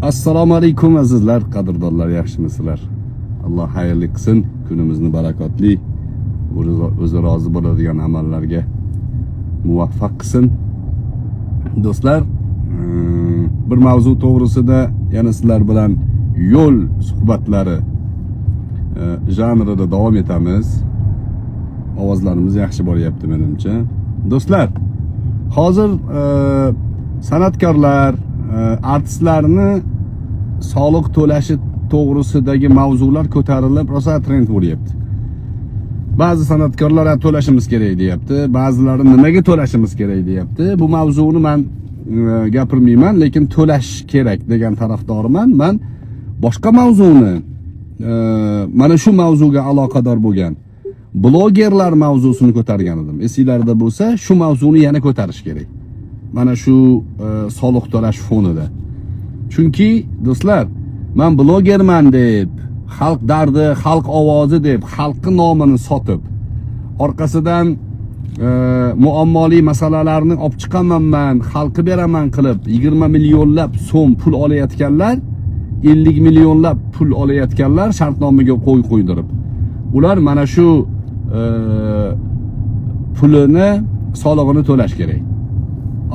Assalomu alaykum azizlar, qadrdonlar, yaxshimisizlar? Alloh xayrli qilsin, kunimizni barakotli, o'zi rozi bo'ladigan amallarga muvaffaq qilsin. Do'stlar, bir mavzu to'g'risida yana sizlar bilan yo'l suhbatlari janrida davom etamiz. Ovozlarimiz yaxshi boryapti menimcha. Do'stlar, hozir san'atkorlar, artistlarni soliq to'lashi to'g'risidagi mavzular ko'tarilib, rosa trend bo'lyapti. Ba'zi san'atkorlar "Ha, to'lashimiz kerak" deyapti, ba'zilari "Nimaga to'lashimiz kerak?" deyapti. Bu mavzuni man gapirmayman, lekin to'lash kerak degan tarafdoriman. Man boshqa mavzuni, mana shu mavzuga aloqador bo'lgan blogerlar mavzusini ko'targan edim. Esinglarda bo'lsa, shu mavzuni yana ko'tarish kerak. Mana shu soliq to'lash fonida. Chunki do'stlar, man blogerman deb, xalq dardi, xalq ovozi deb xalqni nomini sotib, orqasidan muammoli masalalarni olib chiqaman man, xalqqa beraman qilib 20 millionlab so'm pul olayotganlar, 50 millionlab pul olayotganlar shartnomaga qo'y qo'ydirib. Ular mana shu pulini solig'ini to'lash kerak.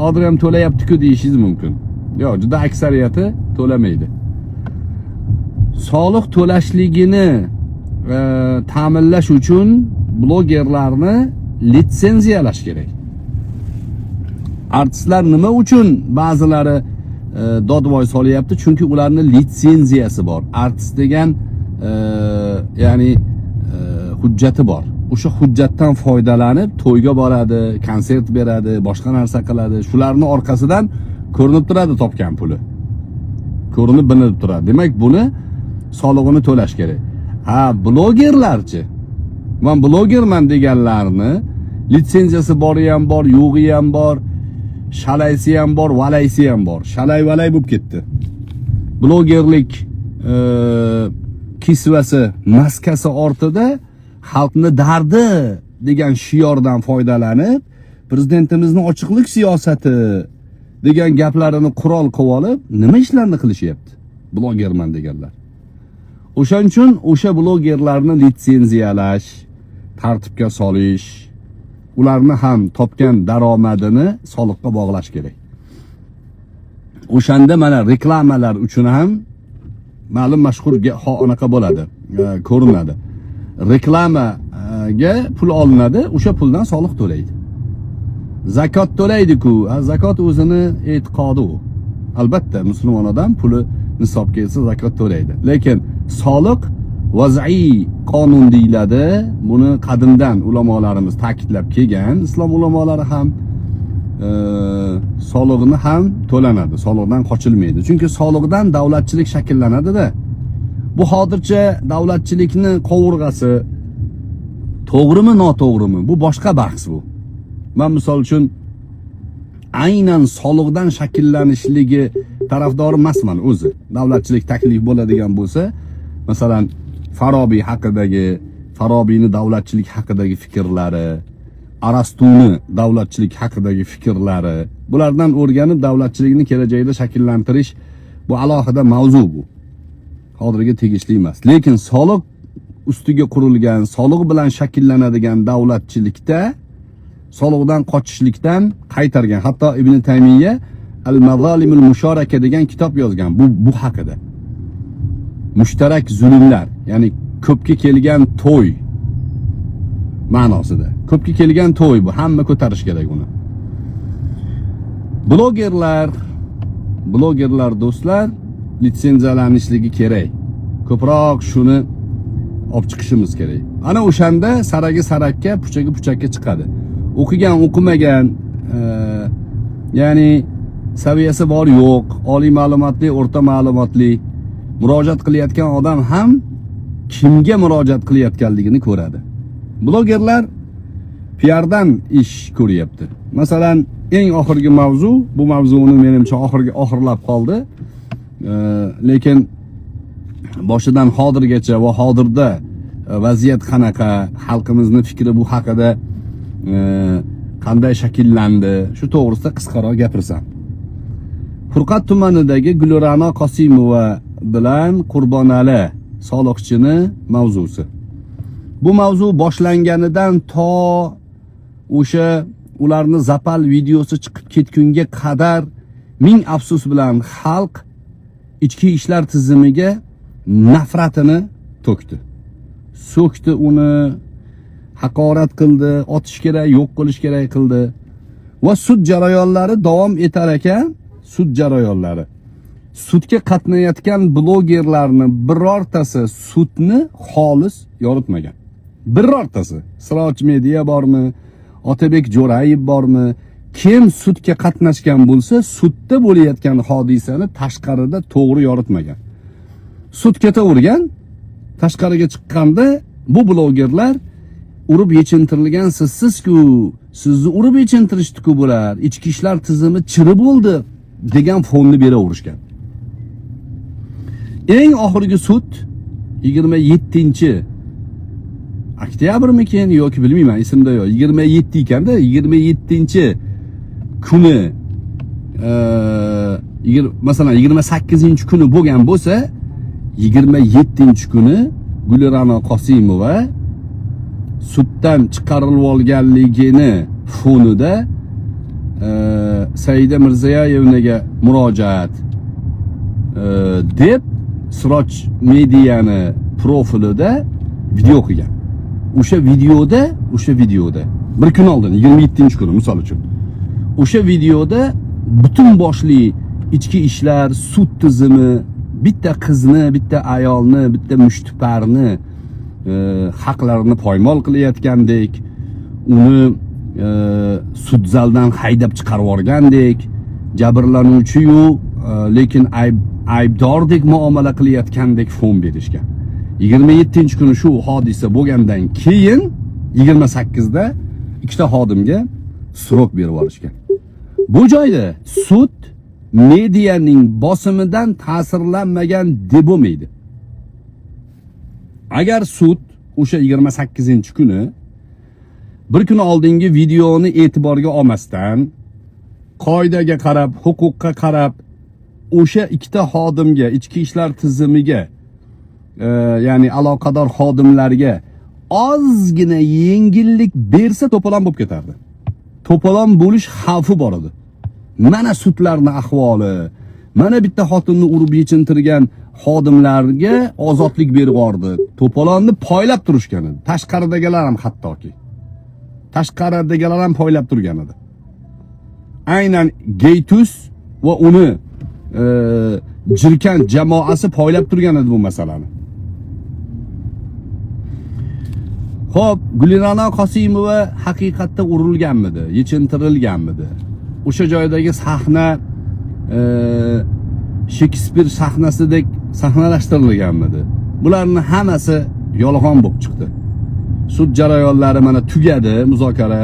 Hozir ham to'layapti-ku deyishingiz mumkin. Yo'q, juda aksariyati to'lamaydi. Soliq to'lashligini ta'minlash uchun blogerlarni litsenziyalash kerak. Artistlar nima uchun ba'zilari dodvoy solyapti? Chunki ularni litsenziyasi bor. Artist degan ya'ni hujjati bor. O'sha hujjatdan foydalanib to'yga boradi, konsert beradi, boshqa narsa qiladi. Shularni orqasidan ko'rinib turadi topgan puli. Ko'rinib bilinib turadi. Demak, buni solig'ini to'lash kerak. Ha, blogerlarchi? Man blogerman deganlarni litsenziyasi bori ham bor, yo'g'i ham bor, shalaysi ham bor, valaysi ham bor. Shalay valay bo'lib ketdi. Blogerlik kisvasi, maskasi ortida xalqni dardi degan shiordan foydalanib, prezidentimizni ochiqlik siyosati degan gaplarini qurol qilib olib, nima ishlarni qilishyapti blogerman deganlar. O'shaning uchun o'sha blogerlarni litsenziyalash, tartibga solish, ularni ham topgan daromadini soliqqa bog'lash kerak. O'shanda mana reklamalar uchun ham ma'lum mashhur anaqa bo'ladi, ko'rinadi. Reklamaga pul olinadi, o'sha puldan soliq to'laydi. Zakot to'laydi-ku, zakot o'zini e'tiqodi u. Albatta, musulmon odam puli nisobga yetsa zakot to'laydi. Lekin soliq vaz'iy qonun deyiladi. Buni qadimdan ulamolarimiz ta'kidlab kelgan, islom ulamolari ham solig'ini ham to'lanadi, soliqdan qochilmaydi. Chunki soliqdan davlatchilik shakllanadi-da. Bu hozircha davlatchilikni qovurg'asi to'g'rimi, noto'g'rimi? Bu boshqa bahs bu. Men misol uchun aynan soliqdan shakllanishligi tarafdori emasman o'zi. Davlatchilik taklif bo'ladigan bo'lsa, masalan, Farobiy haqidagi, Farobiyni davlatchilik haqidagi fikrlari, Arastuni davlatchilik haqidagi fikrlari, bulardan o'rganib davlatchilikni kelajakda shakllantirish bu alohida mavzu bu. Hozirga tegishli emas. Lekin soliq ustiga qurilgan, soliq bilan shakllanadigan davlatchilikda soliqdan qochishlikdan qaytargan. Hatto Ibn Taymiya Al-Mazalimul Musharaka degan kitob yozgan bu haqida. Mushtarak zulmlar, ya'ni ko'pga kelgan to'y ma'nosida. Ko'pga kelgan to'y bu, hamma ko'tarish kerak uni. Blogerlar do'stlar litsenziyalanishligi kerak. Ko'proq shuni olib chiqishimiz kerak. Ana o'shanda saragi sarakka, puchagi puchakka chiqadi. O'qigan, o'qimagan, ya'ni saviyasi bor, yo'q, oliy ma'lumotli, o'rta ma'lumotli murojaat qilayotgan odam ham kimga murojaat qilayotganligini ko'radi. Blogerlar piardan ish ko'ryapti. Masalan, eng oxirgi mavzu, bu mavzuni menimcha oxirgi oxirlab qoldi. Lekin boshidan hozirgacha va hozirda vaziyat qanaqa, xalqimizni fikri bu haqida qanday shakllandi, shu to'g'risida qisqaroq gapirsam. Furqat tumanidagi Gulra'no Qosimova bilan Qurbonali soliqchini mavzusi. Bu mavzu boshlanganidan to o'sha ularni zapal videosi chiqib ketgunga qadar ming afsus bilan xalq ichki ishlar tizimiga nafratini to'kdi. So'kdi uni, haqorat qildi, otish kerak, yo'q qilish kerak qildi. Va sud jarayonlari davom etar ekan, sud jarayonlari. Sudga qatnayotgan blogerlarni birortasi sudni xolis yoritmagan. Birortasi. Siroj Media bormi, Otabek Jo'rayev bormi? Kim sudga qatnashgan bo'lsa, sudda bo'layotgan hodisani tashqarida to'g'ri yoritmagan. Sud ketavergan, tashqariga chiqqanda bu blogerlar urib yechintirilgan sizsiz-ku, sizni urib yechintirishdi-ku bular, ichki ishlar tizimi chiri bo'ldi degan fonni beraverishgan. Eng oxirgi sud 27 oktyabrmikin yoki bilmayman, esimda yo'q. 27 ekanda, 27 kuni masalan 28 kuni bo'lgan bo'lsa, 27 kuni Gulra'no Qosimova suddan chiqarilib olganligini fonida Saida Mirziyoyevnaga murojaat deb Siroj Mediani profilida video qilgan. O'sha videoda bir kun oldin 27 kuni misol uchun. O'sha videoda butun boshli ichki ishlar, sud tizimi bitta qizni, bitta ayolni, bitta mushtiparni haqlarini poymol qilayotgandek, uni sud zaldan haydab chiqarib yuborgandek, jabrlanuvchi-yu, lekin aybdordek muomala qilayotgandek fon berishgan. 27 kuni shu hodisa bo'lgandan keyin 28 da ikkita xodimga срок berib yuborishgan. Bu joyda sud medianing bosimidan ta'sirlanmagan deb bo'lmaydi. Agar sud o'sha 28 kuni bir kun oldingi videoni e'tiborga olmasdan qoidaga qarab, huquqqa qarab o'sha ikkita xodimga, ichki ishlar tizimiga, ya'ni aloqador xodimlarga ozgina yengillik bersa, to'polon bo'lib ketardi. To'polon bo'lish xavfi bor edi. Mana sudlarning ahvoli, mana bitta xotinni urib yechintirgan xodimlarga ozodlik berib yubordi. To'polonni poylab turishgan edi. Tashqaridagilar ham hattoki. Tashqaridagilar ham poylab turgan edi. Aynan Geytus va uni jirkan jamoasi poylab turgan edi bu masalani. Xo'p, Gulra'no Qosimova haqiqatda urilganmidi, yechintirilganmidi? O'sha joydagi sahna Shekspir sahnasidek sahnalashtirilganmidi? Bularning hammasi yolg'on bo'lib chiqdi. Sud jarayonlari mana tugadi, muzokara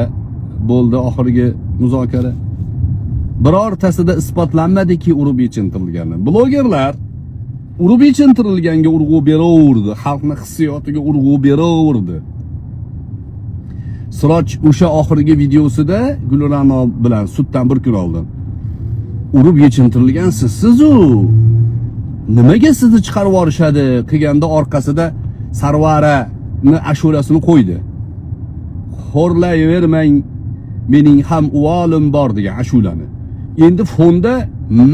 bo'ldi, oxirgi muzokara. Birortasida isbotlanmadiki urib yechintirilgani. Blogerlar urib yechintirilganga urg'u beraverdi, xalqning hissiyotiga urg'u beraverdi. Siroj o'sha oxirgi videosida Gulra'no bilan suddan bir kun oldin urib yechintirilgan siz-u, nimaga sizni chiqarib yuborishadi qilganda orqasida Sarvarani ashulasini qo'ydi. Xo'rlayvermang, mening ham uvolim bor degan ashulani. Endi fonda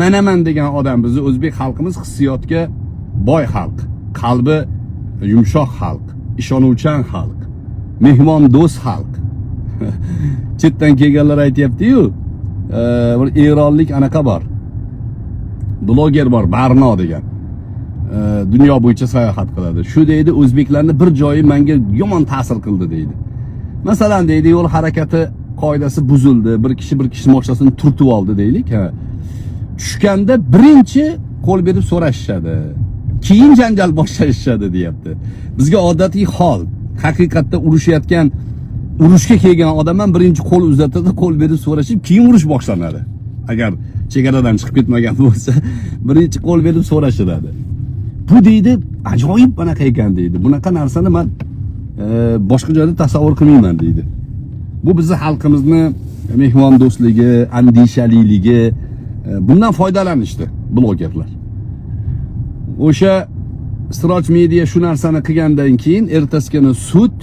manaman degan odam, bizni o'zbek xalqimiz hissiyotga boy xalq, qalbi yumshoq xalq, ishonuvchan xalq, mehmondo'st xalq. Chetdan kelganlar aytyapti-yu, bir eronlik anaqa bor. Bloger bor, Barno degan. Dunyo bo'yicha sayohat qiladi. Shu deydi, o'zbeklarni bir joyi menga yomon ta'sir qildi deydi. Masalan deydi, yo'l harakati qoidasi buzildi. Bir kishi bir kishi mashinasini turtib oldi deylik, ha. Tushganda birinchi qo'l berib so'rashishadi. Keyin janjal boshlashishadi deyapti. Bizga odatiy hol. Haqiqatda urushayotgan, urushga kelgan odam ham birinchi qo'l uzatadi, qo'l berib so'rashib, keyin urush boshlanadi. Agar chegaradan chiqib ketmagan bo'lsa, birinchi qo'l berib so'rashiladi. Bu deydi, ajoyib anaqa ekan deydi. Bunaqa narsani men boshqa joyda tasavvur qilmayman deydi. Bu bizni xalqimizni mehmondo'stligi, andishaliligi, Bundan foydalanishdi blogerlar. O'sha Siroj Media shu narsani qilgandan keyin ertasi kuni sud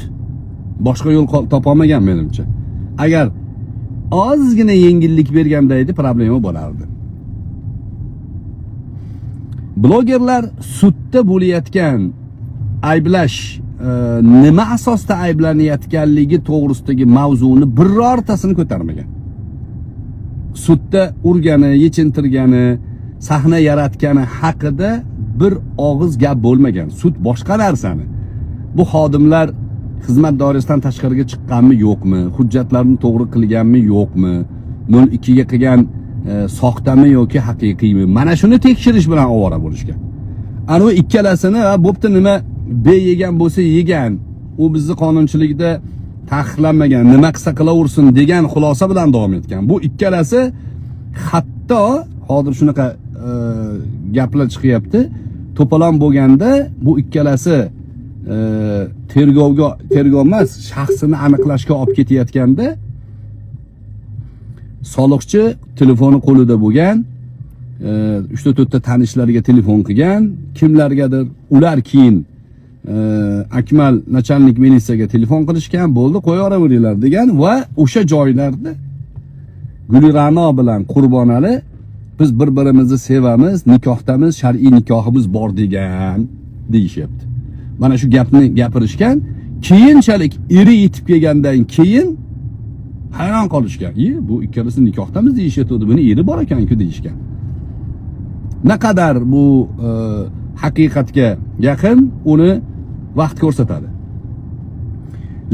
boshqa yo'l topolmagan menimcha. Agar ozgina yengillik berganda edi, problema bo'lardi. Blogerlar sudda bo'layotgan ayblash, nima asosda ayblanayotganligi to'g'risidagi mavzuni birortasini ko'tarmagan. Sudda urgani, yechintirgani, sahna yaratgani haqida bir og'iz gap bo'lmagan. Sud boshqa narsani, bu xodimlar xizmat doirasidan tashqariga chiqqanmi yo'qmi, hujjatlarni to'g'ri qilganmi yo'qmi, 02 ga qilgan soxtami yoki haqiqiymi, mana shuni tekshirish bilan ovora bo'lishgan. Ana ikkalasini bo'pti, nima B yegan bo'lsa yegan, u bizni qonunchilikda taqiqlanmagan, nima qilsa qilaversin degan xulosa bilan davom etgan. Bu ikkalasi hatto hozir shunaqa gaplar chiqyapti. To'polon bo'lganda bu ikkalasi tergovga, tergov emas, shaxsini aniqlashga olib ketayotganda soliqchi telefoni qo'lida bo'lgan, 3-4 ta tanishlariga telefon qilgan, kimlargadir, ular keyin Akmal начальник militsiyaga telefon qilishgan, bo'ldi, qo'yaveraveringlar degan va o'sha joylarda Gulira'no bilan Qurbonali biz bir-birimizni sevamiz, nikohdamiz, shar'iy nikohimiz bor degan deyishyapti. Mana shu gapni gapirishgan. Keyinchalik eri yetib kelgandan keyin hayron qolishgan. Bu ikkalasi nikohdamiz deyishyapti, buni eri bor ekan-ku deyishgan. Naqadar bu haqiqatga yaqin, uni vaqt ko'rsatadi.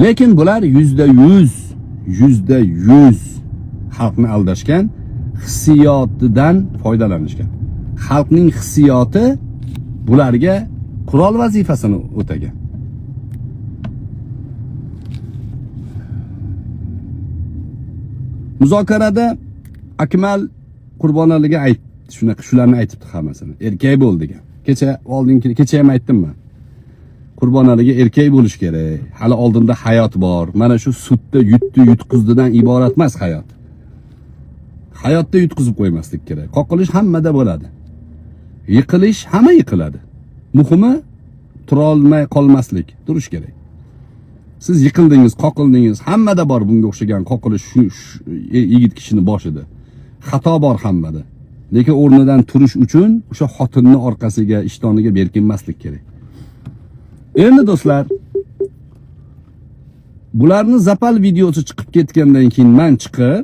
Lekin bular %100 xalqni aldashgan, hissiyotidan foydalanishgan. Xalqning hissiyoti bularga qurol vazifasini o'tagan. Muzokarada Akmal Qurbonaliga aytdi, shunaqa shularni aytibdi hammasini. Erkak bo'l degan. Kecha oldingi kecha ham aytdim men. Qurbonaliga erkak bo'lish kerak. Hali oldinda hayot bor. Mana shu sudda yutdi, yutqizdidan iborat emas hayot. Hayotda yutqizib qo'ymaslik kerak. Qoqilish hammada bo'ladi. Yiqilish hamma yiqiladi. Muhimi turolmay qolmaslik, turish kerak. Siz yiqildingiz, qoqildingiz, hammada bor bunga o'xshagan qoqilish shu yigit kishining boshida. Xato bor hammada. Lekin o'rnidan turish uchun o'sha xotinning orqasiga, ishtoniga berkinmaslik kerak. Endi do'stlar, bularni zapal videosi chiqib ketgandan keyin men chiqib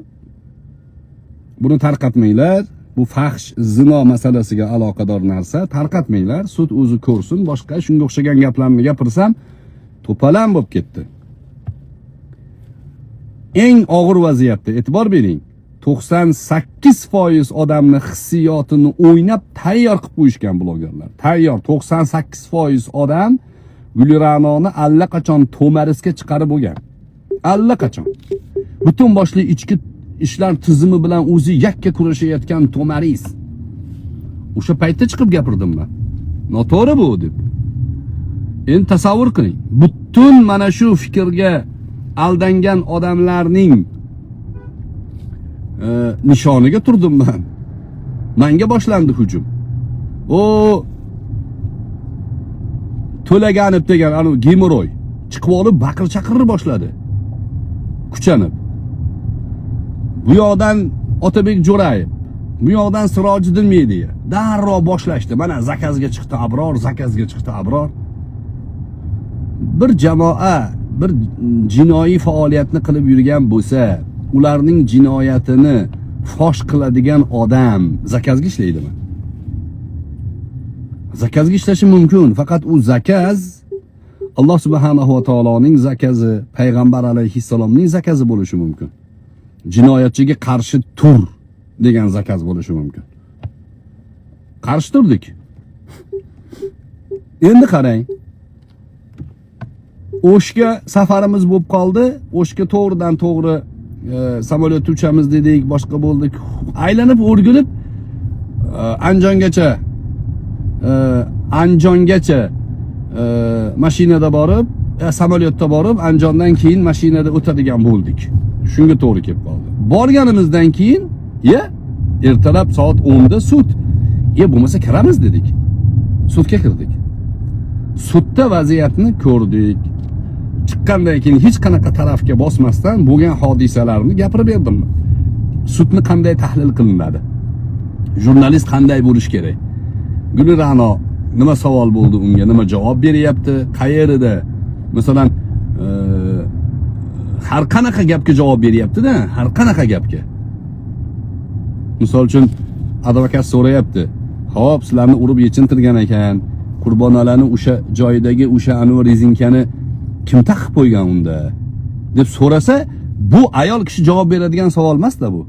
buni tarqatmanglar, bu fahsh zino masalasiga aloqador narsa, tarqatmanglar, sud o'zi ko'rsin, boshqa shunga o'xshagan gaplarni gapirsam to'palam bo'lib ketdi. Eng og'ir vaziyatda e'tibor bering. 98% odamni hissiyotini o'ynab tayyor qilib qo'yishgan blogerlar. Tayyor 98% odam Gulira'noni allaqachon to'marisga chiqarib bo'lgan. Allaqachon. Butun boshli ichki ishlar tizimi bilan o'zi yakka kurashayotgan to'maris. O'sha paytda chiqib gapirdim men. Noto'g'ri bu deb. Endi tasavvur qiling. Butun mana shu fikrga aldangan odamlarning nishoniga turdim men. Menga boshlandi hujum. O To'laganib degan anu gemoroy chiqib olib baqir chaqir boshladi. Kuchanib. Bu yoqdan Otabek Jo'rayev, bu yoqdan Sirojiddin Media darrov boshlashdi. Mana zakazga chiqdi Abror, zakazga chiqdi Abror. Bir jamoa bir jinoiy faoliyatni qilib yurgan bo'lsa, ularning jinoyatini fosh qiladigan odam zakazga ishlaydimi? Zakazga ishlashi mumkin, faqat u zakaz Alloh subhanahu va taoloning zakazi, payg'ambar alayhissalomning zakazi bo'lishi mumkin. Jinoyatchiga qarshi tur degan zakaz bo'lishi mumkin. Qarshi turdik. Endi qarang. O'shga safarimiz bo'lib qoldi. O'shga to'g'ridan to'g'ri samolyotda uchamiz dedik, boshqa bo'ldik. Aylanib o'rgilib Andijongacha mashinada borib, samolyotda borib, Andijondan keyin mashinada o'tadigan bo'ldik. Shunga to'g'ri kelib qoldi. Borganimizdan keyin, ya Ertalab soat 10 da sud. Bo'lmasa kiramiz dedik. Sudga kirdik. Sudda vaziyatni ko'rdik. Chiqqandan keyin hech qanaqa tarafga bosmasdan bo'lgan hodisalarni gapirib berdim. Sudni qanday tahlil qilinadi? Jurnalist qanday bo'lish kerak? Gulira'no nima savol bo'ldi unga, nima javob beryapti, qayerida? Masalan, har qanaqa gapga javob beryapti-da, har qanaqa gapga. Misol uchun advokat so'rayapti. Xo'p, sizlarni urib yechintirgan ekan. Qurbonalani o'sha joyidagi o'sha anavi rezinkani kim taqib qo'ygan unda? Deb so'rasa, bu ayol kishi javob beradigan savol emas-da bu.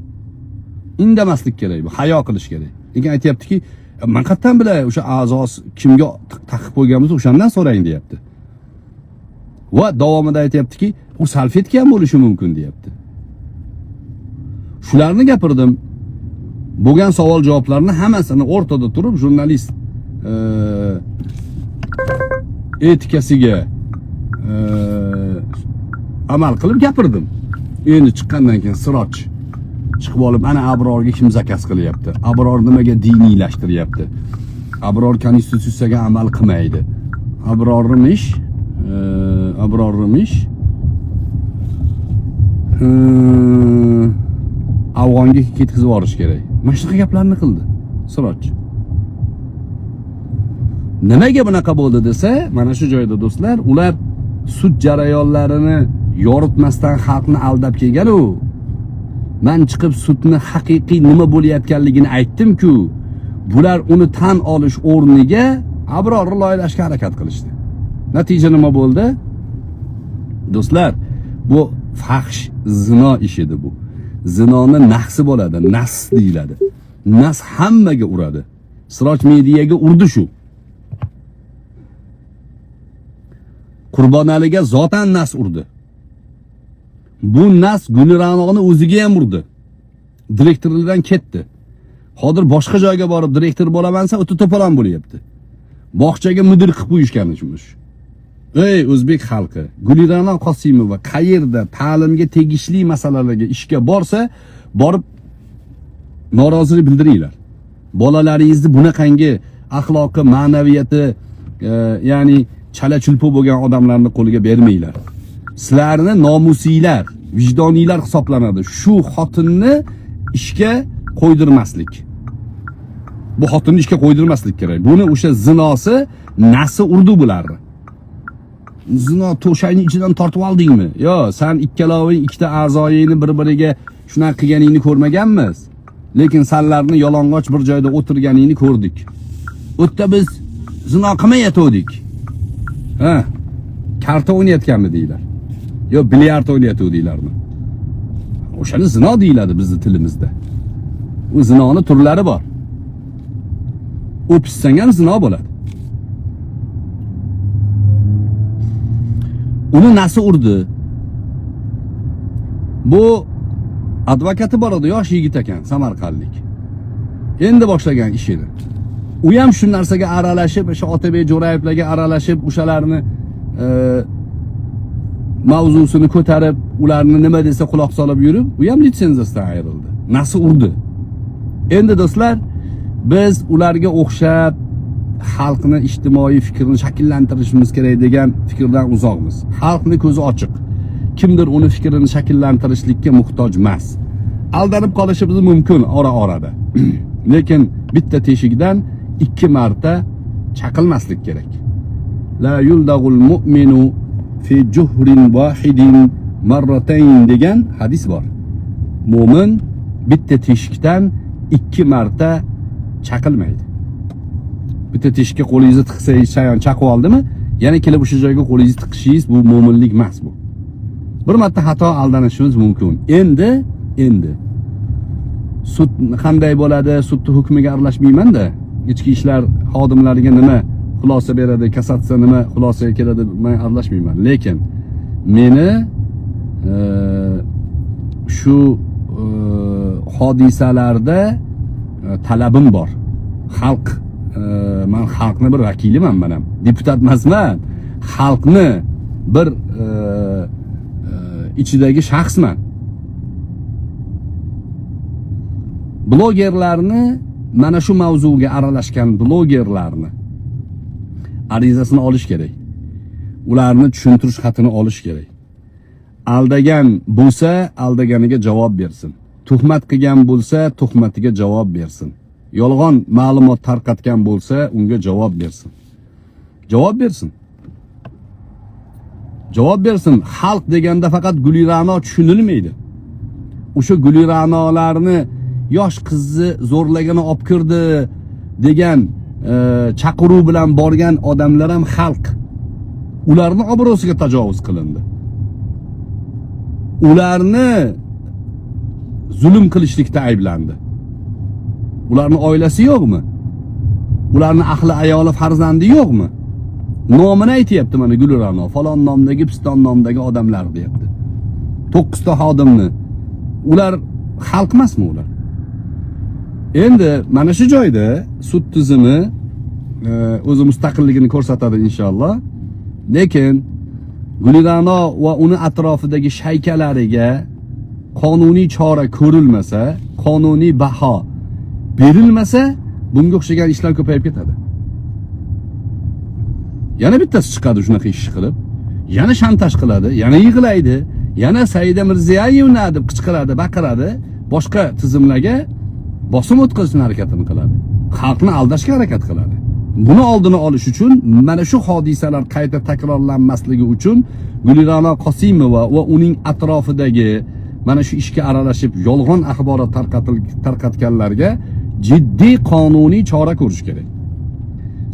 Indamaslik kerak bu, hayo qilish kerak. Lekin aytayaptiki, men qayerdan bilay o'sha a'zosi kimga taqib qo'ygan bo'lsa, o'shandan so'rang deyapti. Va davomida aytayaptiki, u salfetka ham bo'lishi mumkin deyapti. Shularni gapirdim. Bo'lgan savol javoblarni hammasini o'rtada turib jurnalist etikasiga amal qilib gapirdim. Endi chiqqandan keyin Siroj chiqib olib, ana Abrorga kim zakaz qilyapti? Abror nimaga diniylashtiryapti? Abror konstitutsiyaga amal qilmaydi. Abrorimish, Abrorimish Afg'onga ketkazib yuborish kerak. Mana shunaqa gaplarni qildi Siroj. Nimaga bunaqa bo'ldi desa, mana shu joyda do'stlar, ular sud jarayonlarini yoritmasdan xalqni aldab kelgan u. Men chiqib sudni haqiqiy nima bo'layotganligini aytdim-ku. Bular uni tan olish o'rniga Abrorni loylashga harakat qilishdi. Natija nima bo'ldi? Do'stlar, bu fahsh zino ish edi bu. Zinoni nahsi bo'ladi, nas deyiladi. Nas hammaga uradi. Siroj mediaga urdi shu. Qurbonaliga zotan nas urdi. Bu nas Gulira'noni o'ziga ham urdi. Direktorlardan ketdi. Hozir boshqa joyga borib direktor bo'laman desa, o'ta to'polon bo'lyapti. Bog'chaga mudir qilib qo'yishgan emish. Ey o'zbek xalqi, Gulira'no Qosimova qayerda ta'limga tegishli masalalarga ishga borsa, borib norozilik bildiringlar. Bolalaringizni bunaqangi axloqi, ma'naviyati, ya'ni chala chulpi bo'lgan odamlarni qo'liga bermanglar. Sizlarni nomusiylar, vijdoniylar hisoblanadi. Shu xotinni ishga qo'ydirmaslik. Bu xotinni ishga qo'ydirmaslik kerak. Buni o'sha zinosi, nasi urdi bularni. Zino to'shakni ichidan tortib oldingmi? Yo, sen ikkaloving ikkita a'zoyingni bir-biriga shunaqa qilganingni ko'rmaganmiz. Lekin sanlarni yalang'och bir joyda o'tirganingni ko'rdik. O'tda biz zino qilmayotgandik. Ha, karta o'ynayotganmi deylar. Yo, bilyard o'ynayotgandinglarmi? O'shani zino deyiladi bizning tilimizda. U zinoni turlari bor. O'pishsang ham zino bo'ladi. Uni nasi urdi. Bu advokati bor edi, yosh yigit ekan, samarqandlik. Endi boshlagan ishini. U ham shu narsaga aralashib, o'sha Otabek Jo'rayevlarga aralashib, o'shalarni mavzusini ko'tarib, ularni nima desa quloq solib yurib, u ham litsenziyasidan ayrildi. Nasi urdi. Endi do'stlar, biz ularga o'xshab xalqni ijtimoiy fikrini shakllantirishimiz kerak degan fikrdan uzoqmiz. Xalqni ko'zi ochiq. Kimdir uni fikrini shakllantirishlikka muhtoj emas. Aldanib qolishimiz mumkin ora-orada. Lekin bitta teshikdan ikki marta chaqilmaslik kerak. La yuldag'ul mu'minu fi juhrin wahidin marratayn degan hadis bor. Mo'min bitta teshikdan ikki marta chaqilmaydi. Bitta teshikka qo'lingizni tiqsangiz, chayon chaqib oldimi, yana kelib o'sha joyga qo'lingizni tiqishingiz bu mo'minlik emas bu. Bir marta xato aldanishimiz mumkin. Endi sud qanday bo'ladi, sudning hukmiga aralashmayman-da. Ichki ishlar xodimlariga nima xulosa beradi, kassatsiya nima xulosaga keladi, men aralashmayman. Lekin meni shu hodisalarda talabim bor. Xalq, men xalqni bir vakiliman, men ham deputat emasman. Xalqni bir ichidagi shaxsman. Blogerlarni, mana shu mavzuga aralashgan blogerlarni arizasini olish kerak. Ularni tushuntirish xatini olish kerak. Aldagan bo'lsa, aldaganiga javob bersin. Tuhmat qilgan bo'lsa, tuhmatiga javob bersin. Yolg'on ma'lumot tarqatgan bo'lsa, unga javob bersin. Javob bersin. Javob bersin. Xalq deganda faqat Gulira'no tushunilmaydi. O'sha Gulira'nolarni yosh qizni zo'rlagani olib kirdi degan chaqiruv bilan borgan odamlar ham xalq. Ularni obro'siga tajovuz qilindi. Ularni zulm qilishlikda ayblandi. Ularni oilasi yo'qmi? Ularni ahli ayoli, farzandi yo'qmi? Nomini aytyapti mana Gulira'no, falon nomdagi, piston nomdagi odamlar deyapti. 9 ta xodimni. Ular xalq emasmi ular? Endi mana shu joyda sud tizimi o'zi mustaqilligini ko'rsatadi inshaalloh. Lekin Gulira'no va uni atrofidagi shaykalariga qonuniy chora ko'rilmasa, qonuniy baho berilmasa, bunga o'xshagan ishlar ko'payib ketadi. Yana bittasi chiqadi shunaqa ish qilib, yana shantaj qiladi, yana yig'laydi, yana Saida Mirziyoyevna deb qichqiradi, baqiradi, boshqa tizimlarga bosim o'tkazishni harakatini qiladi. Xalqni aldashga harakat qiladi. Buni oldini olish uchun, mana shu hodisalar qayta takrorlanmasligi uchun Gulira'no Qosimova va uning atrofidagi mana shu ishga aralashib yolg'on axborot tarqatganlarga jiddiy qonuniy chora ko'rish kerak.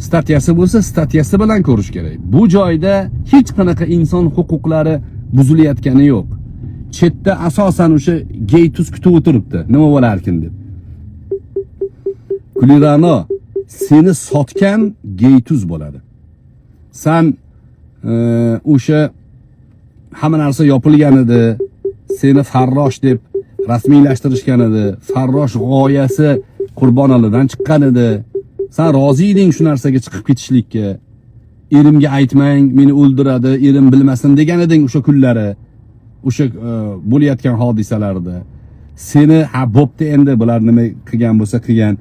Statyasi bo'lsa, statyasi bilan ko'rish kerak. Bu joyda hech qanaqa inson huquqlari buzilayotgani yo'q. Chetda asosan o'sha geytuz kutib o'tiribdi, nima bo'larkin deb. Gulira'no, seni sotgan geytuz bo'ladi. San o'sha hamma narsa yopilgan edi, seni farrosh deb rasmiylashtirishgan edi. Farrosh g'oyasi Qurbonalidan chiqqan edi. San rozi eding shu narsaga chiqib ketishlikka. Erimga aytmang, meni o'ldiradi, erim bilmasin degan eding o'sha kunlari, o'sha bo'layotgan hodisalarda. Seni ha bo'pti endi bular nima qilgan bo'lsa qilgan.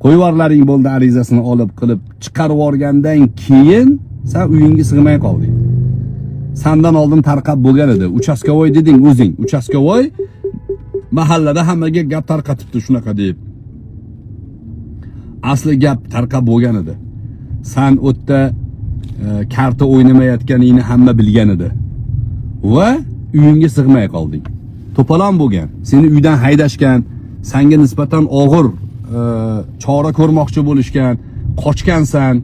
Qo'yib yuborlaring bo'ldi arizasini olib qilib chiqarib yuborgandan keyin sen uyingga sig'may qolding. Sandan oldin tarqab bo'lgan edi. Uchastkovoy deding o'zing. Uchastkovoy mahallada hammaga gap tarqatibdi shunaqa deb. Asli gap tarqab bo'lgan edi. San o'tda karta o'ynamayotganingni hamma bilgan edi. Va uyingga sig'may qolding. To'polon bo'lgan. Seni uydan haydashgan, senga nisbatan og'ir chora ko'rmoqchi bo'lishgan, qochgansan.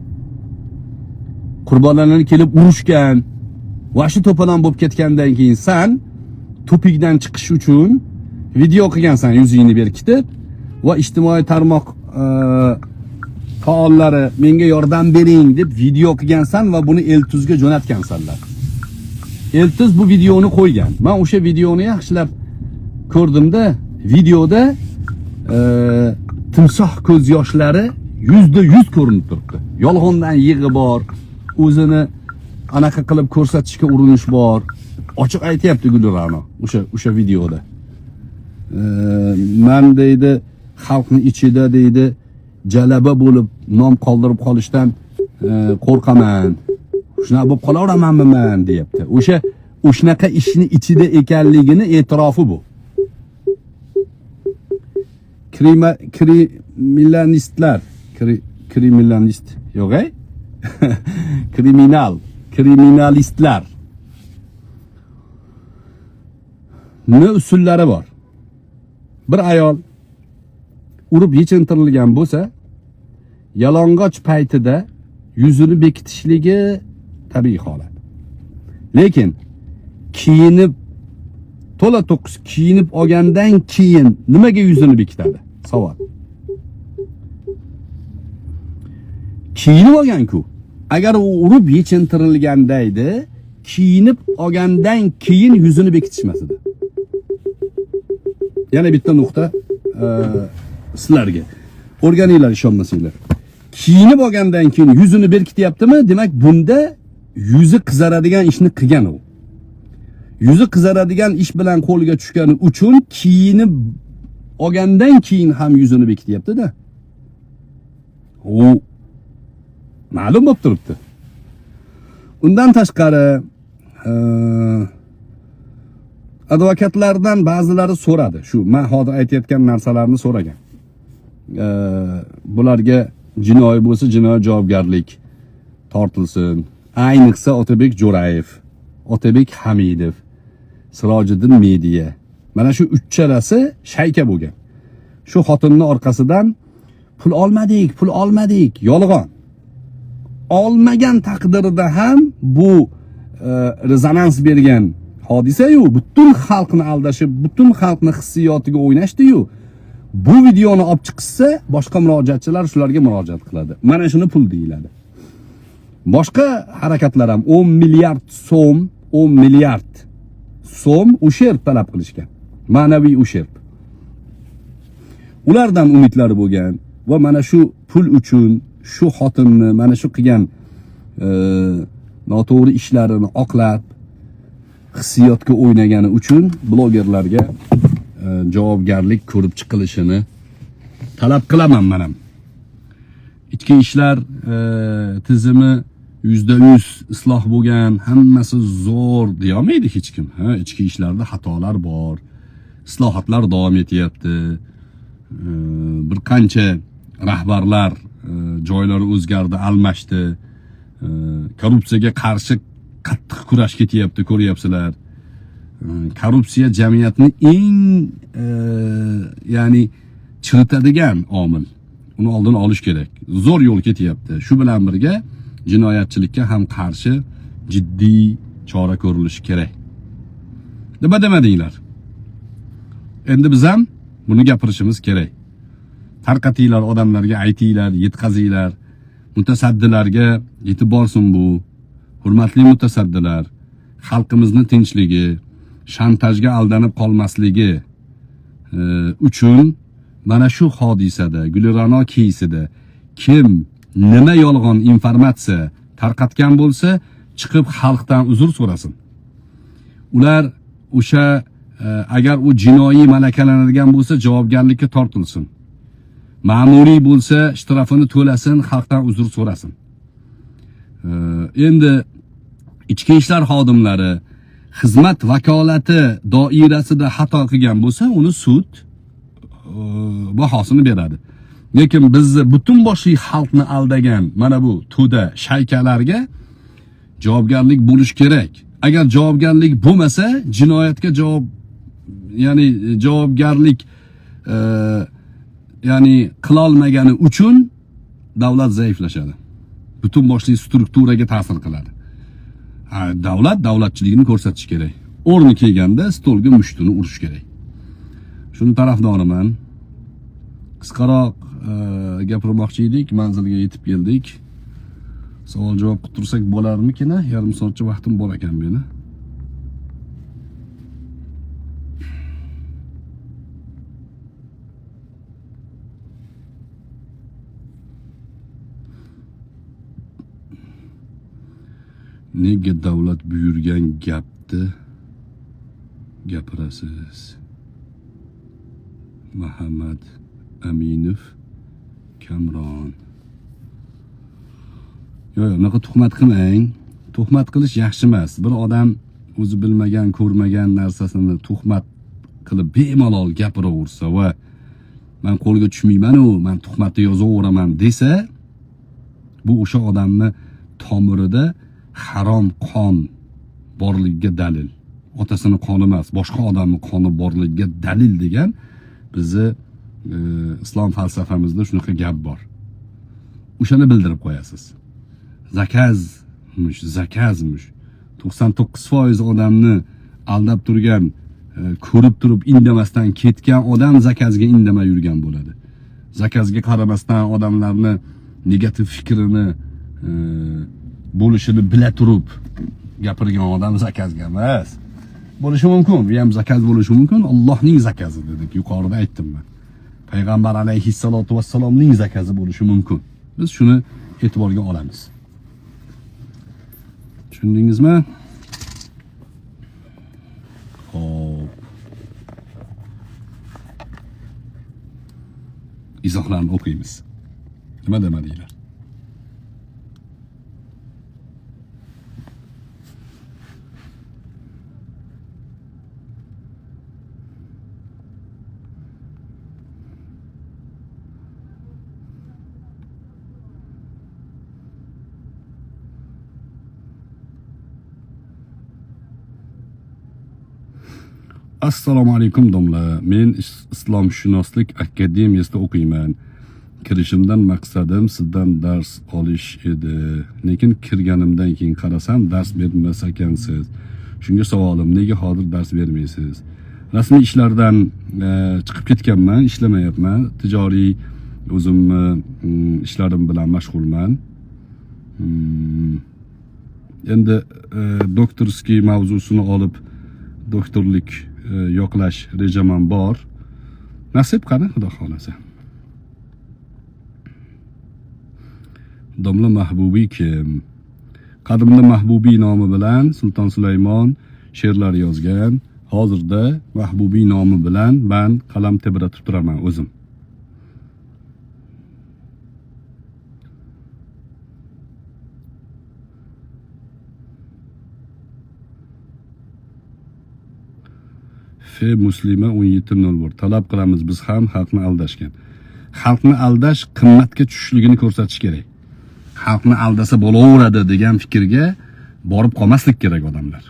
Qurbonlarni kelib urushgan. Va shu to'polon bo'lib ketgandan keyin san tupikdan chiqish uchun video qilgansan, yuzingni berkitib va ijtimoiy tarmoq faollari menga yordam bering deb video qilgansan va buni Eltuzga jo'natgansanlar. Eltuz bu videoni qo'ygan. Men o'sha videoni yaxshilab ko'rdimda, videoda timsoh ko'z yoshlari 100% ko'rinib turibdi. Yolg'ondan yig'i bor, o'zini anaqa qilib ko'rsatishga urinish bor. Ochiq aytyapti Gulira'no o'sha videoda. Man deydi, xalqning ichida deydi, jalaba bo'lib nom qoldirib qolishdan qo'rqaman. Shunaqa bo'lib qolaveramanmi man deyapti. O'sha o'shanaqa ishni ichida ekanligini e'tirofi bu. Kriminalistlar, kriminalist yo'q, ey? Kriminalistlar. Ne usullari bor? Bir ayol urib yechintirilgan bo'lsa, yalang'och paytida yuzini bekitishligi tabiiy holat. Lekin kiyinib, to'la to'kis kiyinib olgandan keyin nimaga yuzini bekitadi? Savol. Kiyinib olgan-ku. Agar u urib yechintirilganda edi, kiyinib olgandan keyin yuzini bekitishmas edi. Yana bitta nuqta sizlarga. O'rganinglar, ishonmasanglar. Kiyinib olgandan keyin yuzini berkityaptimi? Demak, bunda yuzi qizaradigan ishni qilgan u. Yuzi qizaradigan ish bilan qo'lga tushgani uchun kiyinib Olgandan keyin ham yuzini bekityapti-da. U ma'lum bo'lib turibdi. Undan tashqari advokatlardan ba'zilari so'radi. Shu men hozir aytayotgan narsalarni so'ragan. Bularga jinoiy bo'lsa jinoiy javobgarlik tortilsin. Ayniqsa Otabek Jo'rayev, Otabek Hamidov, Sirojiddin Media. Mana shu uchalasi shayka bo'lgan. Shu xotinning orqasidan pul olmadik, pul olmadik, yolg'on. Olmagan taqdirida ham bu rezonans bergan hodisa-yu, butun xalqni aldashib, butun xalqni hissiyotiga o'ynashdi-yu. Bu videoni olib chiqishsa, boshqa murojaatchilar shularga murojaat qiladi. Mana shuni pul deyiladi. Boshqa harakatlar ham 10 milliard so'm, 10 milliard so'm usherb talab qilishgan. Ma'naviy usherb. Ulardan umidlari bo'lgan va mana shu pul uchun shu xotinni mana shu qilgan noto'g'ri ishlarini oqlab hissiyotga o'ynagani uchun blogerlarga javobgarlik ko'rib chiqilishini talab qilaman men ham. Ichki ishlar tizimi %100 isloh bo'lgan, hammasi zo'r deya olmaydi hech kim. Ha, ichki ishlarda xatolar bor. Islohotlar davom etyapti. Bir qancha rahbarlar joylari o'zgardi, almashdi. Korrupsiyaga qarshi qattiq kurash ketyapti, ko'ryapsizlar. Korrupsiya jamiyatni eng ya'ni chiritadigan omil. Uni oldini olish kerak. Zo'r yo'l ketyapti. Shu bilan birga jinoyatchilikka ham qarshi jiddiy chora ko'rilishi kerak. Nima demadinglar? Endi biz ham buni gapirishimiz kerak. Tarqatinglar, odamlarga aytinglar, yetkazinglar. Mutasaddilarga yetib borsin bu. Hurmatli mutasaddilar, xalqimizni tinchligi, shantajga aldanib qolmasligi uchun mana shu hodisada, Gulira'no keysida kim nima yolg'on informatsiya tarqatgan bo'lsa, chiqib xalqdan uzr so'rasin. Ular o'sha agar u jinoiy malakalanadigan bo'lsa, javobgarlikka tortilsin. Ma'muriy bo'lsa, shtrafini to'lasin, xalqdan uzr so'rasin. Endi ichki ishlar xodimlari xizmat vakolati doirasida xato qilgan bo'lsa, uni sud bahosini beradi. Lekin bizni butun boshli xalqni aldagan mana bu to'da shaykalarga javobgarlik bo'lish kerak. Agar javobgarlik bo'lmasa, jinoyatga javob, ya'ni javobgarlik ya'ni qila olmagani uchun davlat zaiflashadi. Butun boshli strukturaga ta'sir qiladi. Davlat davlatchiligini ko'rsatish kerak. O'rni kelganda stolga mushtini urish kerak. Shuni tarafdoriman. Qisqaroq gapirmoqchi edik, manzilga yetib keldik. Savol javob qilib tursak bo'larmikin? Yarim soatcha vaqtim bor ekan meni. Nega davlat buyurgan gapni gapirasiz? Muhammad Aminov Kamron. Yo'q, unaqa tuhmat qilmang. Tuhmat qilish yaxshi emas. Bir odam o'zi bilmagan, ko'rmagan narsasini tuhmat qilib bemalol gapiraversa va men qo'lga tushmayman-u, men tuhmatni yozaveraman desa, bu o'sha odamni tomirida harom qon borligiga dalil. Otasini qoni emas, boshqa odamning qoni borligiga dalil degan bizni islom falsafamizda shunaqa gap bor. O'shani bildirib qo'yasiz. Zakazmish, zakazmish. 99% odamni aldab turgan, ko'rib turib indamasdan ketgan odam zakazga indamay yurgan bo'ladi. Zakazga qaramasdan odamlarni negativ fikrini bo'lishini bila turib gapirgan odam zakazga emas. Bo'lishi mumkin, bu ham zakaz bo'lishi mumkin. Allohning zakazi dedik, yuqorida aytdim men. Payg'ambar alayhissalatu vassalomning zakazi bo'lishi mumkin. Biz shuni e'tiborga olamiz. Tushundingizmi? Xo'p. Izohlarni o'qiymiz. Nima demadinglar? Assalomu alaykum domla. Men Islomshunoslik akademiyasida o'qiyman. Kirishimdan maqsadim sizdan dars olish edi. Lekin kirganimdan keyin qarasam dars bermas ekansiz. Shunga savolim, nega hozir dars bermaysiz? Rasmiy ishlardan chiqib ketganman, ishlamayapman. Tijoriy o'zimni ishlarim bilan mashg'ulman. Endi doktorskiy mavzusini olib doktorlik yoqlash rejam ham bor. Nasib qani, Xudo xolasa. Domla Mahbubiy kim? Qadimda Mahbubiy nomi bilan Sulton Sulaymon she'rlar yozgan. Hozirda Mahbubiy nomi bilan men qalam tebratib turaman o'zim. F Muslima 1701. Talab qilamiz biz ham xalqni aldashgan. Xalqni aldash qimmatga tushishligini ko'rsatish kerak. Xalqni aldasa bo'laveradi degan fikrga borib qolmaslik kerak odamlar.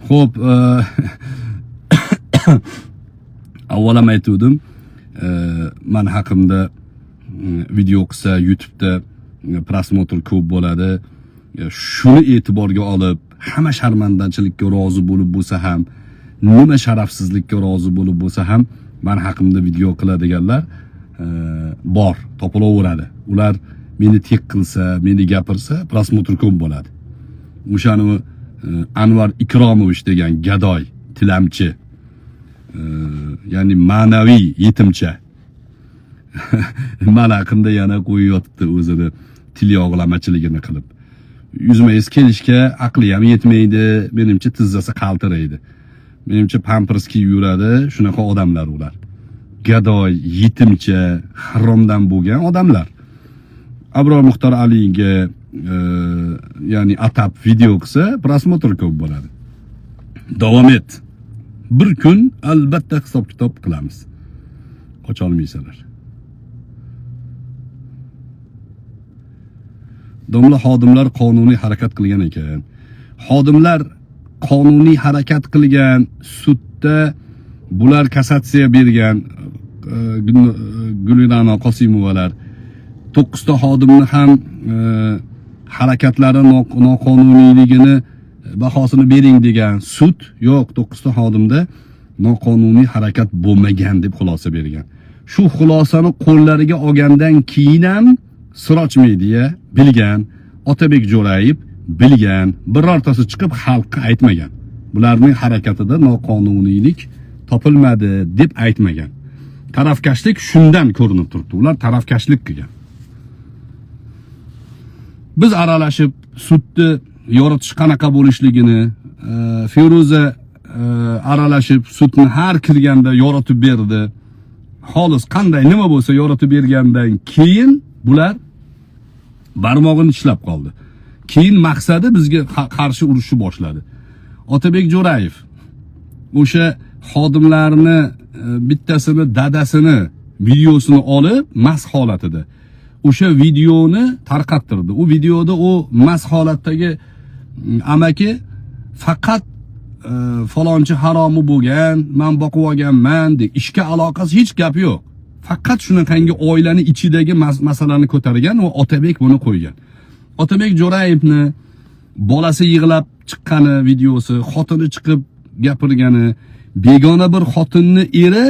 Xo'p, avval ham aytuvdim, man haqimda video qilsa YouTube'da prosmotr ko'p bo'ladi. Shuni e'tiborga olib, hamma sharmandachilikka rozi bo'lib bo'lsa ham, nima sharafsizlikka rozi bo'lib bo'lsa ham, man haqimda video qiladiganlar bor, topilaveradi. Ular meni tek qilsa, meni gapirsa, prosmotr ko'p bo'ladi. O'shani Anvar Ikromovich degan gadoy, tilamchi, ya'ni ma'naviy yetimcha. Man haqimda yana qo'yib yotibdi o'zini til yog'lamachiligini qilib. Yuzma-yuz kelishga aqli ham yetmaydi, menimcha tizzasi qaltiraydi. Menimcha pampers kiyib yuradi, shunaqa odamlar ular. Gadoy, yetimcha, haromdan bo'lgan odamlar. Abror Muxtor Aliga ya'ni atab video qilsa, prosmotr ko'p bo'ladi. Davom et. Bir kun albatta hisob-kitob qilamiz. Qocha olmaysanlar. Domla xodimlar qonuniy harakat qilgan ekan. Xodimlar qonuniy harakat qilgan, sudda bular kassatsiya bergan, Gulira'no Qosimovalar 9 ta xodimni ham harakatlari noqonuniyligini bahosini bering degan sud, yo'q, 9 ta xodimda noqonuniy harakat bo'lmagan deb xulosa bergan. Shu xulosani qo'llariga olgandan keyin ham Siroj Media bilgan, Otabek Jo'rayev bilgan, birortasi chiqib xalqqa aytmagan. Bularning harakatida noqonuniylik topilmadi deb aytmagan. Tarafkashlik shundan ko'rinib turibdi. Ular tarafkashlik qilgan. Biz aralashib sudni yoritish qanaqa bo'lishligini, Feruza aralashib sudni har kirganda yoritib berdi. Xolis qanday nima bo'lsa yoritib bergandan keyin bular barmog'ini tishlab qoldi. Keyin maqsadi bizga qarshi urushni boshladi. Otabek Jo'rayev o'sha xodimlarni bittasini dadasini videosini olib mast holatida o'sha videoni tarqattirdi. U videoda u mast holatdagi amaki faqat falonchi haromi bo'lgan, men boqib olganman deb ishga aloqasi hech gapi yo'q. Faqat shunaqangi oilani ichidagi masalani ko'targan va Otabek buni qo'ygan. Otabek Jo'rayevni bolasi yig'lab chiqqani videosi, xotini chiqib gapirgani, begona bir xotinni eri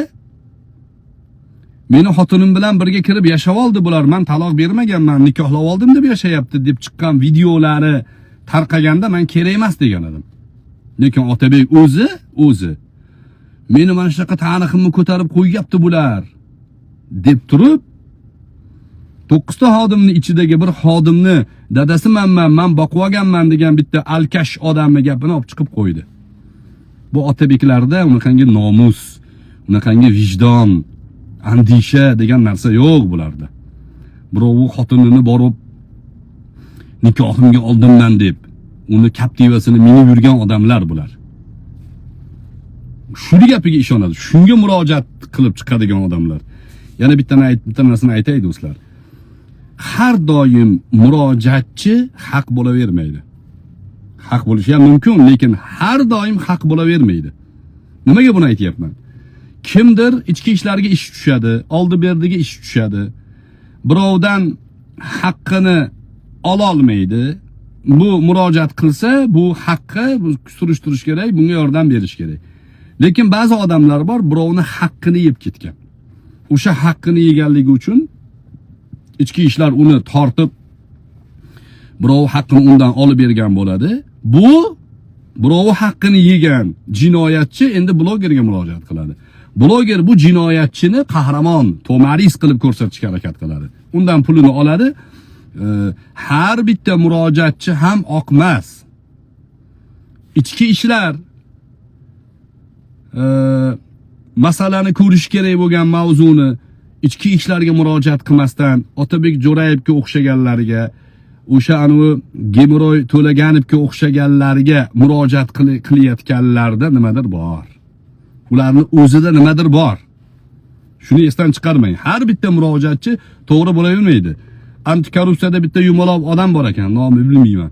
meni xotinim bilan birga kirib yashab oldi bular, men taloq bermaganman, nikohlab oldim deb yashayapti deb chiqqan videolari tarqaganda men kerak emas degan edim. Lekin Otabek o'zi meni mana shunaqa tariximni ko'tarib qo'yyapti bular deb turib 9 ta xodimni ichidagi bir xodimni dadasi manman, man boqib olganman degan bitta alkash odamni gapini olib chiqib qo'ydi. Bu otabeklarda unaqangi nomus, unaqangi vijdon, andisha degan narsa yo'q bularda. Birovi xotinini borib nikohimga oldimman deb uni Captiva'sini minib yurgan odamlar bular. Shuni gapiga ishonadi, shunga murojaat qilib chiqadigan odamlar. Yana bitta narsani aytay do'stlar. Har doim murojaatchi haq bo'lavermaydi. Haq bo'lishi ham mumkin, lekin har doim haq bo'lavermaydi. Nimaga buni aytyapman? Kimdir ichki ishlarga ish tushadi, oldi berdiga ish tushadi. Birovdan haqqini ola olmaydi. Bu murojaat qilsa, bu haqqi surishtirish kerak, bunga yordam berish kerak. Lekin ba'zi odamlar bor, birovni haqqini yeb ketgan. O'sha haqqini yeganligi uchun ichki ishlar uni tortib birov haqqini undan olib bergan bo'ladi. Bu birov haqqini yegan jinoyatchi endi blogerga murojaat qiladi. Bloger bu jinoyatchini qahramon, to'maris qilib ko'rsatishga harakat qiladi. Undan pulini oladi. Har bitta murojaatchi ham oqmas. Ichki ishlar masalani ko'rish kerak bo'lgan mavzuni ichki ishlarga murojaat qilmasdan Otabek Jo'rayevga o'xshaganlarga, o'sha anavi Gemiroy To'laganovga o'xshaganlarga murojaat qilayotganlarda nimadir bor. Ularni o'zida nimadir bor. Shuni esdan chiqarmang. Har bitta murojaatchi to'g'ri bo'lavermaydi. Antikorrupsiyada bitta yumaloq odam bor ekan, nomini bilmayman.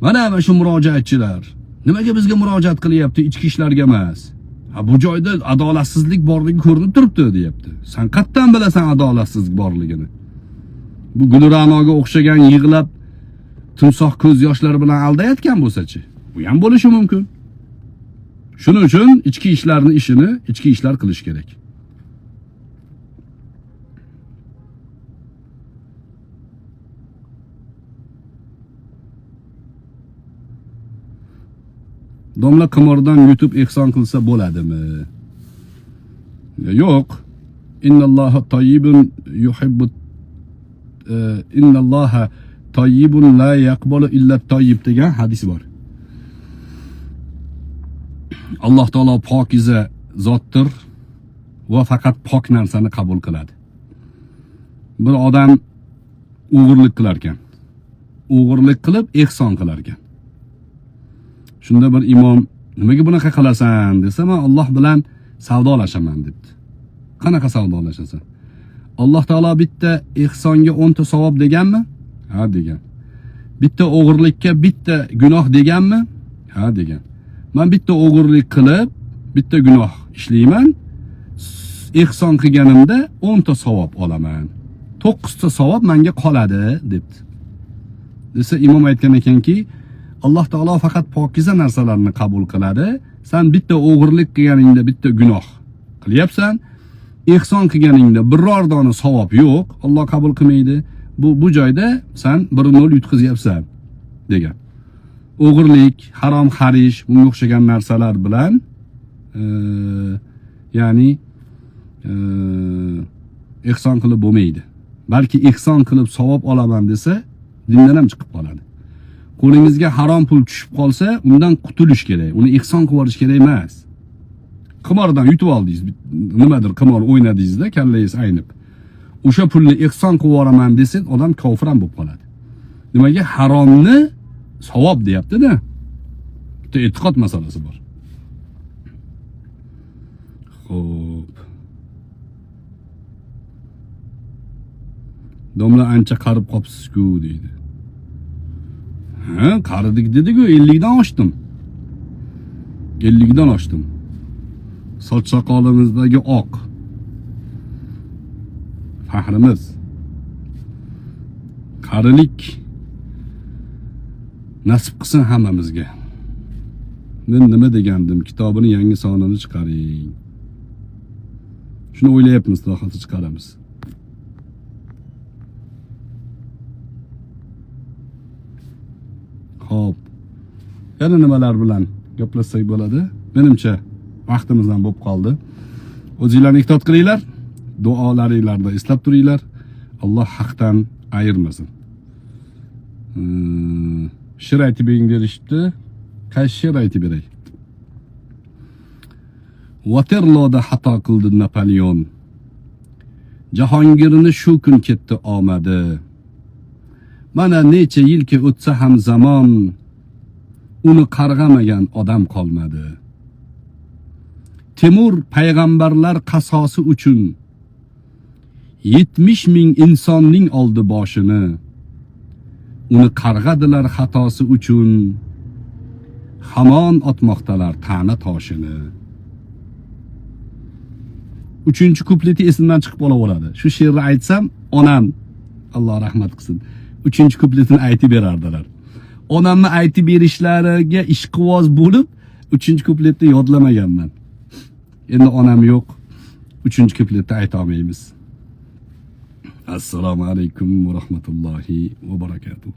Mana shu murojaatchilar nimaga bizga murojaat qilyapti, ichki ishlarga emas? Ha, bu joyda adolatsizlik borligi ko'rinib turibdi deyapti. Sen qatdan bilasan adolatsizlik borligini? Bu Gulra'noga o'xshagan yig'lab timsoh ko'z yoshlari bilan aldayotgan bo'lsa-chi, bu ham bo'lishi mumkin. Shuning uchun ichki ishlarning ishini ichki ishlar qilish kerak. Domla qimordan YouTube ehson qilsa bo'ladimi? Yo'q. Innalloha tayyibun yuhibbu innalloha tayyibun la yaqbalu illa tayyib degan hadis bor. Alloh taolo pokiza zotdir va faqat pok narsani qabul qiladi. Bir odam o'g'irlik qilar ekan. O'g'irlik qilib ehson qilar ekan. Shunda bir imom nimaga bunaqa qilasan desa, men Alloh bilan savdolashaman debdi. Qanaqa savdolashasan? Alloh taolo bitta ehsonga 10 ta savob deganmi? Ha degan. Bitta o'g'irlikka bitta gunoh deganmi? Ha degan. Men bitta o'g'irlik qilib, bitta gunoh ishlayman. Ehson qilganimda 10 ta savob olaman. 9 ta savob menga qoladi debdi. Desa imom aytgan ekanki, Alloh taolo faqat pokiza narsalarni qabul qiladi. Sen bitta o'g'irlik qilganingda bitta gunoh qilyapsan. Ehson qilganingda biror dona savob yo'q, Alloh qabul qilmaydi. Bu joyda sen 1-0 yutqizyapsan degan. O'g'irlik, harom xarish, bunga o'xshagan narsalar bilan ya'ni ehson qilib bo'lmaydi. Balki ehson qilib savob olaman desa, dindan ham chiqib qoladi. Qo'lingizga harom pul tushib qolsa, undan qutulish kerak. Uni ehson qilib yuborish kerak emas. Qimordan yutib oldingiz, nimadir qimor o'ynadingizda, kallangiz aynib. O'sha pulni ehson qilib yuboraman desangiz, odam kofir ham bo'lib qoladi. Nimaga? Haromni savob deyapti-da. Bitta e'tiqod masalasi bor. Xo'p. Domla ancha qarib qopsiz-ku deydi. Ha, qaridik dedi-ku, 50 dan oshdim. 50 dan oshdim. Soch soqolimizdagi oq faxrimiz. Qarilik nasib qilsin hammamizga. Men nima degandim? Kitobini yangi sonini chiqaring. Shuni o'ylayapmiz, xudo chiqaramiz. Xo'p. Yana nimalar bilan gaplashsak bo'ladi? Menimcha vaqtimiz ham bo'lib qoldi. O'zingizlarni ehtiyot qilinglar. Duolaringlarda eslab turinglar. Alloh haqdan ayirmasin. She'r aytib bering derishibdi. Qaysi she'r aytib beray? Waterlooda xato qildi Napoleon. Jahongirni shu kun ketdi omadi. Mana necha yilki o'tsa ham zamon, uni qarg'amagan odam qolmadi. Temur payg'ambarlar qasosi uchun 70 ming insonning oldi boshini. Uni qarg'adilar xatosi uchun, hamon otmoqdalar ta'na toshini. Uchinchi kupleti esimdan chiqib qolaveradi. Shu she'rni aytsam, onam Alloh rahmat qilsin, uchinchi kupletini aytib berardilar. Onamni aytib berishlariga ishqiboz bo'lib, uchinchi kupletni yodlamaganman. Endi onam yo'q. Uchinchi kupletni ayta olmaymiz. Assalomu alaykum va rahmatullohi va barakatuh.